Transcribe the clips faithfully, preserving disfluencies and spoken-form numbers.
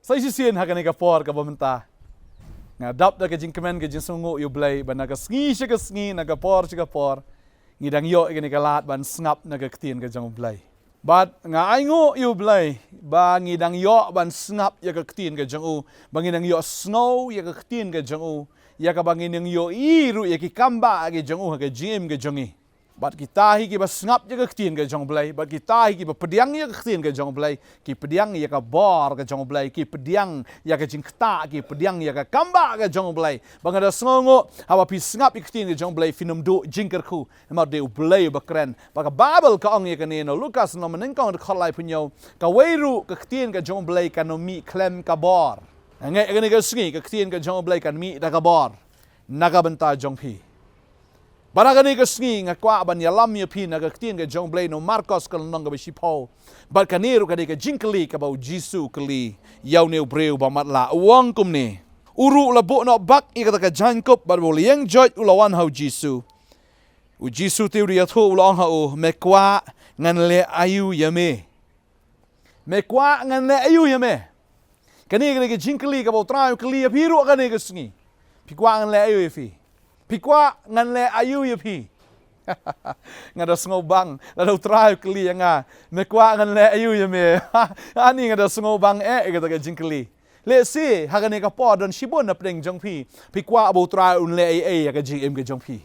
Sa shisien ha kane ka por kaba mynta, nga dap da ka jingkmen ka jingsngewnguh ïa U Blei ba na ka sngi sha ka sngi, na ka por sha ka por, ngi dang ïoh ïa kane ka lad ban sngap na ka ktien ka jong U Blei. Bad nga ainguh ïa U Blei ba ngi dang ïoh ban sngap ïa ka ktien ka jong u, ba ngi dang ïoh sngew ïa ka ktien ka jong u, ïa kaba ngi dang ïohi ruh ïa ki kambah ka jong u ha ka jingim ka jong ngi. Bad kita hi kiba sngap ïa ka ktien ka jong U Blei, bad kita hi kiba pdiang ïa ka ktien ka jong U Blei, ki pdiang ïa ka bor ka jong U Blei, ki pdiang ïa ka jingktah, ki pdiang ïa ka kambah ka jong U Blei. Ba nga da sngewnguh, haba phi sngap ïa ka ktien ka jong U Blei, phin ym duh jingkyrkhu. Namar dei U Blei uba kren. Ba ka Baibl ka ong ïa kane na Lukas lynnong banyngkong dkhot laiphew hynñiew, kawei ruh ka ktien ka jong U Blei kan ym mih khlem ka bor. Nga ngeit ïa kane ka sngi ka ktien ka jong U Blei kan mih da ka bor na ka bynta jong phi. Bad ha kane ka sngi nga kwah ban ïalam ïa phi na ka ktien ka jong U Blei na u Markos ka lynnong kaba shiphew. Bad kane ruh ka dei ka jingkylli kaba U Jisu u kylli ïa une u briew ba matlah, u ong kumne: U ruh u la buh noh bak ïa kata ka jaiñkup, bad ba u la ïeng joit u la wan ha U Jisu. U Jisu te u da ïathuh, u la ong ha u: Me kwah ngan leh aïu ïa me? Me kwah ngan leh aïu ïa me? Kane ka dei ka jingkylli kaba U Trai u kylli ïa phi ruh ha kane ka sngi. Phi kwah ngan leh aïu ïa phi? Phi kwah ngan leh aïu ïa phi? Nga da sngewbang lada U Trai u kylli ïa nga: Me kwah ngan leh aïu ïa me? Ani nga da sngewbang eh ïa kata ka jingkylli. Lehse ha kane ka por don shibun na pdeng jong phi, phi kwah ba U Trai un leh ei ei ïa ka jingim ka jong phi.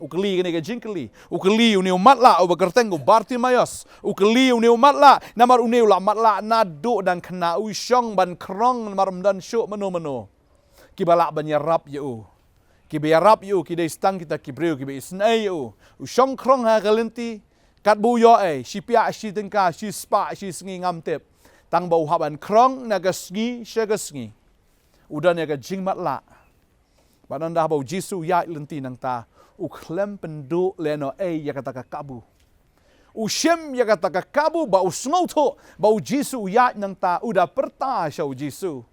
U kylli kane ka jingkylli. U kylli une u matlah uba kyrteng u Bartimaios. U kylli une u matlah namar une u la matlah naduh dang khynnah, u shong ban khrong namar ym don shuh mano mano kiba lah ban ïarap ïa u. Kiba ïarap ïa u ki dei tang kita ki briew kiba isynei ïa u. U shong khrong ha ka lynti, katba u ïoh ei, shi piah shi tyngka, shi spah shi sngi ngam tip. Tang ba u hap ban khrong na ka sngi sha ka sngi. U don ïa ka jingmatlah. Bad ynda ba U Jisu u ïaid lynti nangta, u khlem pynduh lehnoh ei ïa kata ka kabu. U shim ïa kata ka kabu ba u sngewthuh ba U Jisu u ïaid nangta, u da pyrta sha U Jisu.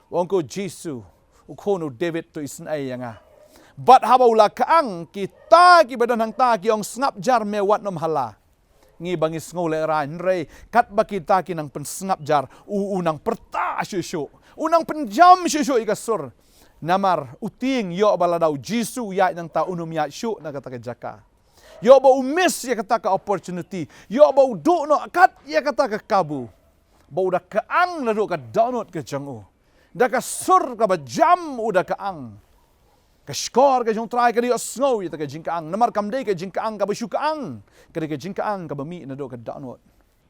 U ong ko: Jisu, u khun u David, to isynei ïa nga. Bad haba u la kyang, kita kiba don hangta ki ong: Sngap jar, me wat nym hala. Ngi ba ngi sngew lehraiñ, hynrei katba kita ki nang pynsngap jar, u, u nang pyrta shuh shuh. U nang pynjam shuh shuh ïa ka sur. Namar u tieng ïoh ba lada U Jisu u ïaid nangta un ym ïaid shuh na kata ka jaka. Ïoh ba u miss ïa kata ka opportunity. Ïoh ba u duh noh kat ïa kata ka kabu. Ba u da kyang naduh ka dohnud ka jong u. Da ka sur kaba jam u da kyang. Ka shkor ka jong U Trai ka dei ïohsngew ïa kata ka jingkyang. Namar kam dei ka jingkyang kaba shu kyang. Ka dei ka jingkyang kaba mih naduh ka dohnud.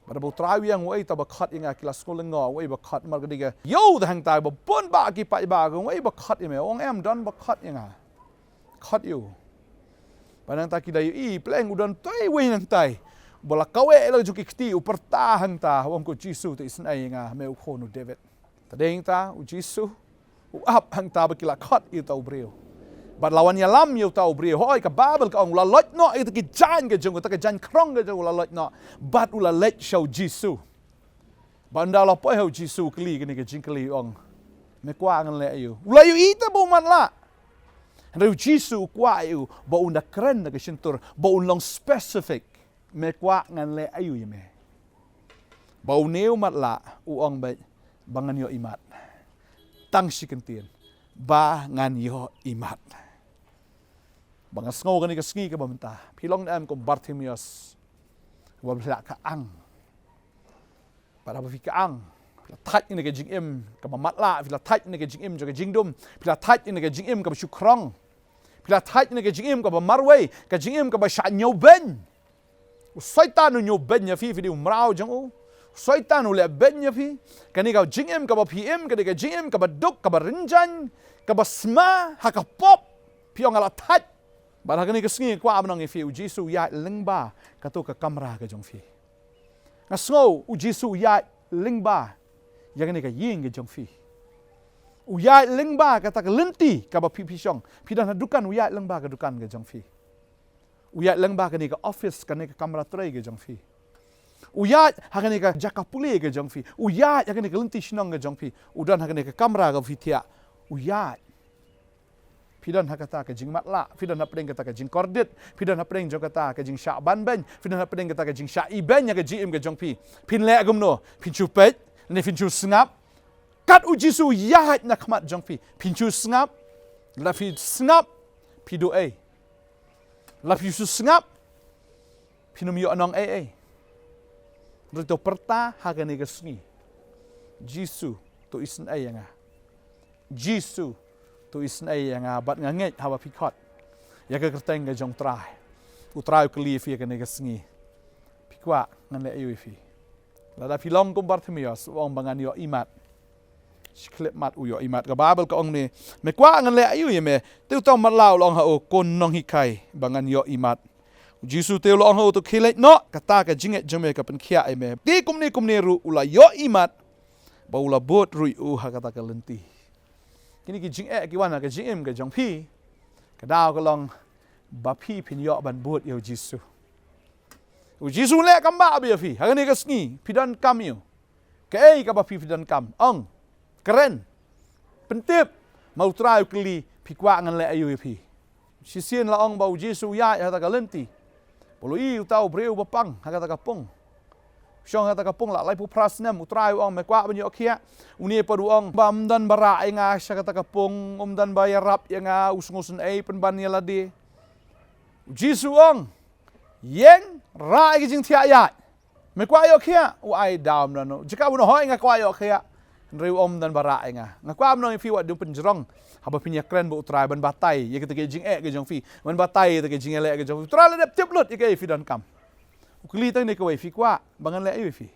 Bad haba U Trai u ïeng, uei ta ba khot ïa nga? Ki la sngew lyngngoh, uei ba khot? Namar ka dei ka ïew da hangta ba bun bah ki paidbah, ka ong: Uei ba khot ïa me? U ong: Em don ba khot ïa nga. Khot ïa u. Bad nangta ki da ïohi, pleng u don tei uwei nangta ba la kaweh la jong ki kti, u pyrta hangta, u ong ko: Jisu, to isynei ïa nga, me u khun u David. Te dei hangta U Jisu u ap hangta ba ki la khot ïa uta u briew. Bad la wan ïalam ïa uta u briew, hooid, ka Baibl ka ong u la loit noh ïa kita ki jaiñ ka jong u, kita ki jaiñ khrong ka jong u, u la loit noh. Bad u la leit sha U Jisu. Bad ynda u la poi ha U Jisu, u kylli kane ka jingkylli, u ong: Me kwah ngan leh aïu? U la ïohi te ba u matlah. Hynrei U Jisu u kwah ïa u ba un da kren da ka shyntur, ba un long specific. Me kwah ngan leh aïu ïa me? Ba une u matlah u ong beit: Ba ngan ïoh imat. Tang shi kyntien: Ba ngan ïoh imat. Ba nga sngew kane ka sngi kaba mynta phi long ne em kum Bartimaeus, ba phi la kyang. Bad haba phi kyang, phi la thait ïa kane ka jingim kaba matlah, phi la thait ïa kane ka jingim jong ka jingdum, phi la thait ïa kane ka jingim kaba shu khrong, phi la thait ïa kane ka jingim kaba marwei, ka jingim kaba shah ñiewbeiñ. U Soitan u ñiewbeiñ ïa phi, phi dei u mraw jong u. U Soitan u lehbeiñ ïa phi. Kane ka jingim kaba phi im, kane ka jingim kaba duk, kaba rynjang, kaba sma ha ka pop, phi ong nga la thait. Bad ha kane ka sngi kwah ban ong ïa phi, U Jisu u ïaid lyngba kato ka kamra ka jong phi. Nga sngew U Jisu u ïaid lyngba ïa kane ka ïing ka jong phi. U ïaid lyngba kata ka lynti kaba phi, phi shong. Phi don ha dukan, u ïaid lyngba ka dukan ka jong phi. U ïaid lyngba kane ka office, kane ka kamra trei ka jong phi. U ïaid ha kane ka jaka pule ka jong phi. U ïaid ha kane ka lynti shnong ka jong phi. U don ha kane ka kamra kaba phi thiah. U ïaid. Phi don ha kata ka jingmatlah, phi don hapdeng kata ka jingkordit, phi don hapdeng jong kata ka jingshah banbeiñ, phi don hapdeng kata ka jingshah ibeiñ ha ka jingim ka jong phi. Phin leh kumno? Phin shu peit ne phin shu sngap? Kat u Jisu ïaid na khmat jong phi, phin shu sngap. Lada phi sngap, phi duh ei? Lada phi shu sngap, phin ym ïoh nong ei ei. Hynrei to pyrta ha kane ka sngi, Jisu, to isynei ïa nga. Jisu, to isynei ïa nga, bad nga ngeit haba phi khot ïa ka kyrteng ka jong U Trai, U Trai u kylli ïa phi ha kane ka sngi, phi kwah ngan leh aïu ïa phi? Lada phi long kum Bartimeus, u ong ba ngan ïoh imat. Shi khyllipmat u ïoh imat. Ka Baibl ka ong ne, me kwah ngan leh aïu ïa me? Te uta u matlah u la ong ha u, ko nonghikai, ba ngan ïoh imat. U Jisu te u la ong ha u, to khie leit noh, kata ka jingngeit jong me ka pynkhiah ïa me. Te kumne kumne ruh u la ïoh imat, bad u la bud ruh ïa u ha kata ka lynti. Kine ki jingeh ki wan ha ka jingim ka jong phi, ka daw ka long ba phi phin ïoh ban bud ïa u Jisu. U Jisu u leh kam bha bha ïa phi ha kane ka sngi, phi donkam ïa u. Kaei kaba phi phi donkam? Ong, kren, pyntip. Ma U Trai u kylli, phi kwah ngan leh aïu ïa phi? Shisien la ong ba u Jisu u ïaid ha kata ka lynti, ba u la ïohi uta u briew ba pang ha kata ka pung. Shong ha kata ka pung la laiphew phra snem. U Trai u ong, me kwah ban ïoh khiah? Une pat u ong ba ym don ba rah ïa nga sha kata ka pung, ym don ba ïarap ïa nga, u sngewsynei pynban ïa lade. U Jisu u ong, ïeng, rah ïa ka jingthiah ïaid. Me kwah ïoh khiah? U ai daw, ym don jaka ban ong hooid nga kwah ïoh khiah. Hynrei u ong, ym don ba rah ïa nga. Nga kwah ban ong ïa phi, wat dei pynjrong haba phin ïakren bad U Trai ban batai ïa kita ki jingeh ki jong phi, ban batai ïa kita ki jingïaleh ki jong phi. U Trai la dep tip lut ïa kaei phi donkam. U kylli tang ne kawei, phi kwah ba ngan leh aïu ïa phi?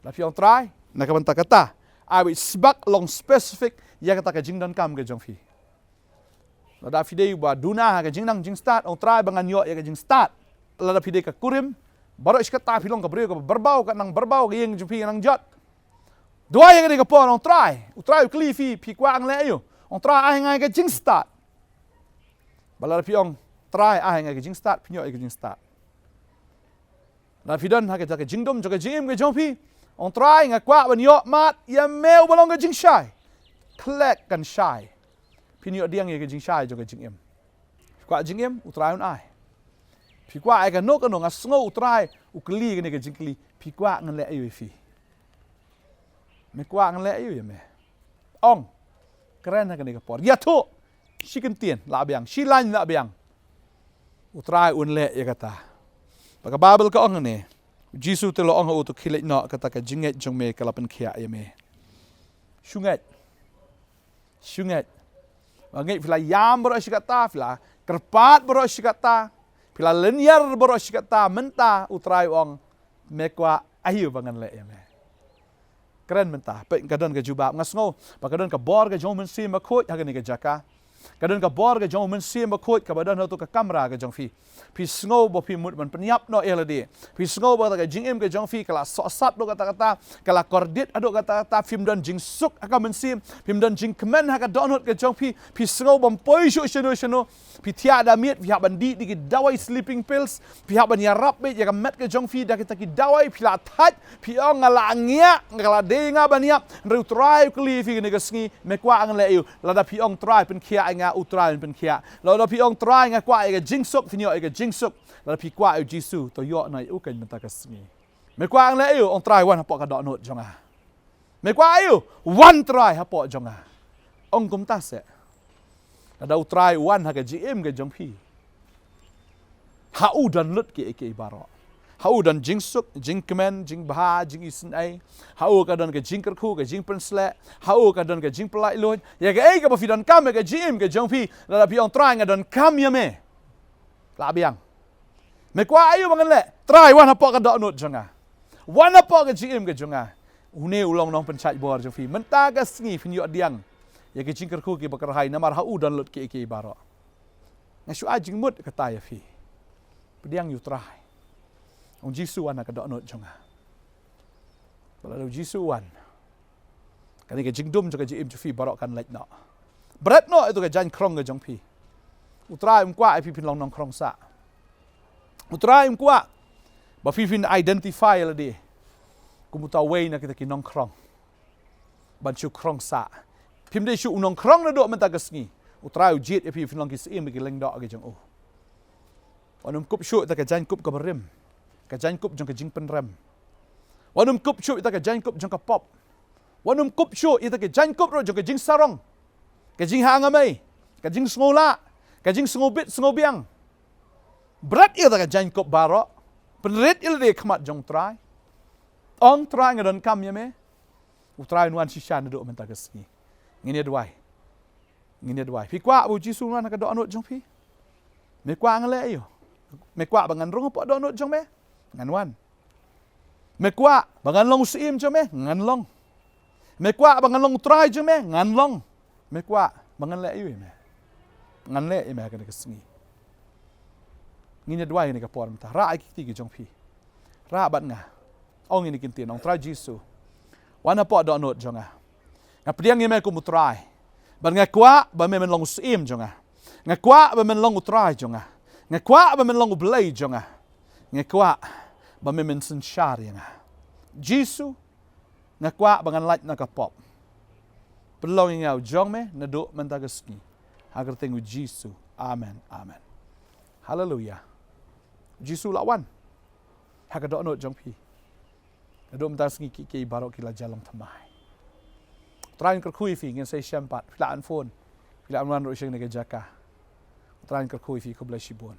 La phi ong, Trai, na ka bynta kata, ai ba sbak long specific ïa kata ka jingdonkam ka jong phi. Lada phi dei uba duna ha ka jingnang jingstad, ong, Trai, ba ngan ïoh ïa ka jingstad. Lada phi dei ka kurim, baroh shi katta phi long ka briew kaba barbaw, ka nang barbaw ka ïing jong phi, ka nang jot. Duwai ïa kane ka por, ong, Trai. U Trai u kylli phi, phi kwah ngan leh aïu? Ong, Trai, ai ha nga ïa ka jingstad. Bad lada phi ong, Trai, ai ha nga ïa ka jingstad, phin ïoh ïa ka jingstad. Lada phi don ha kata ka jingdum jong ka jingim ka jong phi, ong, Trai, nga kwah ban ïoh mad ïa me uba long ka jingshai. Khlek kan shai. Phin ïoh pdiang ïa ka jingshai jong ka jingim. Phi kwah jingim, U Trai un ai. Phi kwah ïa kano kano, nga sngew U Trai u kylli kane ka jingkylli, phi kwah ngan leh aïu ïa phi? Me kwah ngan leh aïu ïa me? Ong, kren ha kane ka por. Ïathuh, shi kyntien lah biang, shi lain lah biang. U Trai un leh ïa kata. Bad ka Baibl ka ong ne, u Jisu te u la ong ha u, to khie leit noh, kata ka jingngeit jong me ka la pynkhiah ïa me. Shu ngeit. Shu ngeit. Ba ngeit, phi la ïam baroh shi katta, phi la kyrpad baroh shi katta, phi la lynñiar baroh shi katta, mynta U Trai u ong, me kwah aïu ba ngan leh ïa me? Kren mynta, peit, ka don ka jubab. Nga sngew ba ka don ka bor ka jong U Mynsiem Bakhuid ha kane ka jaka. Ka don ka bor ka jong U Mynsiem Bakhuid kaba don ha tu ka kamra ka jong phi. Phi sngew ba phi mut ban pynïap noh ïa lade. Phi sngew ba kata ka jingim ka jong phi ka la sohsat haduh katta katta, ka la kordit haduh katta katta, phim don jingsuk ha ka mynsiem, phim don jingkmen ha ka dohnud ka jong phi. Phi sngew bym poi shuh shano shano. Phi thiah da miet, phi hap ban dih da ki dawai sleeping pills, phi hap ban ïarap beit ïa ka met ka jong phi da kita ki dawai, phi la thait, phi ong, nga la ngiah, nga la dei nga ban ïap. Hynrei U Trai u kylli ïa phi kane ka sngi, me kwah ngan leh aïu? Lada phi ong, Trai, pynkhiah ïa nga, U Trai un pynkhiah. Lada phi ong, Trai, nga kwah ïa ka jingsuk, phin ïoh ïa ka jingsuk. Lada phi kwah ïa U Jisu, to ïoh noh ïa u keiñ mynta ka sngi. Me kwah ngan leh aïu? Ong, Trai, wan hapoh ka dohnud jong nga. Me kwah aïu? Wan, Trai, hapoh jong nga. Ong kumta seh. Lada U Trai u wan ha ka jingim ka jong phi, ha u don lut kiei kiei baroh. Ha u don jingsuk, jingkmen, jingbha, jingisynei. Ha u ka don ka jingkyrkhu, ka jingpynshlur. Ha u ka don ka jingpyllait luid. Ïa kaei kaba phi donkam ha ka jingim ka jong phi, lada phi ong, Trai, nga donkam ïa me, lah biang. Me kwah aïu ba ngan leh? Trai, wan hapoh ka dohnud jong nga. Wan hapoh ka jingim ka jong nga. Une u long nongpynshait bor jong phi. Mynta ka sngi phin ïoh pdiang ïa ki jingkyrkhu kiba kyrhai, namar ha u don lut kiei kiei baroh. Nga shu ai jingmut kata ïa phi. Pdiang ïa U Trai. Ong, Jisu, wan ha ka dohnud jong nga. Bad lada U Jisu u wan, kane ka jingdum jong ka jingim jong phi baroh kan leit noh. Bret noh ïa tu ka jaiñ khrong ka jong phi. U Trai um kwah ïa phi phin long nongkhrong sah. U Trai um kwah ba phi phin identify ïa lade kum uta uwei na kita ki nongkhrong, ban shu khrong sah. Phim dei shuh u nongkhrong naduh mynta ka sngi. U Trai u jied ïa phi phin long ki syiem bad ki lyngdoh ki jong u. Wat nym kup shuh ïa ta ka jaiñkup kaba rim, ka jaiñkup jong ka jingpynrem. Wat nym kup shuh ïa ta ka jaiñkup jong ka pop. Wat nym kup shuh ïa kata ka jaiñkup ruh jong ka jingsarong, ka jinghangamei, ka jingsngewlah, ka jingsngewbit sngewbiang. Bret ïa kata ka jaiñkup baroh. Pynrit ïa lade ha khmat jong U Trai. Ong, Trai, nga donkam ïa me. U Trai un wan shisha naduh mynta ka sngi. Ngin ïa duwai. Ngin ïa duwai. Phi kwah ba U Jisu un wan ha ka dohnud jong phi? Me kwah ngan leh aïu? Me kwah ba ngan rung hapoh dohnud jong me? Ngan wan. Me kwah ba ngan long u syiem jong me? Ngan long. Me kwah ba ngan long U Trai jong me? Ngan long. Me kwah ba ngan leh aïu ïa me? Ngan leh ïa me ha kane ka sngi. Ngin ïa duwai ha kane ka por mynta. Rah ïa ki kti ki jong phi. Rah bad nga. Ong ïa kine ki ktien, ong, Trai Jisu, wan hapoh dohnud jong nga. Nga pdiang ïa me kum U Trai. Bad nga kwah ba me men long u syiem jong nga. Nga kwah ba men long U Trai jong nga. Nga kwah ba men long U Blei jong nga. Nga kwah ba me men synshar ïa nga. Jisu, nga kwah ba ngan lait na ka pop. Pynlong ïa nga u jong me naduh mynta ka sngi. Ha ka kyrteng U Jisu. Amen. Amen. Haleluya. U Jisu u la wan ha ka dohnud jong phi. Naduh mynta ka sngi, kiei kiei baroh ki la jia long thymmai. U Trai un kyrkhu ïa phi. Ngin sa ïashem pat. Phi lah ban phone, phi lah ban wan ruh sha kane ka jaka. U Trai un kyrkhu ïa phi. Khublei shibun.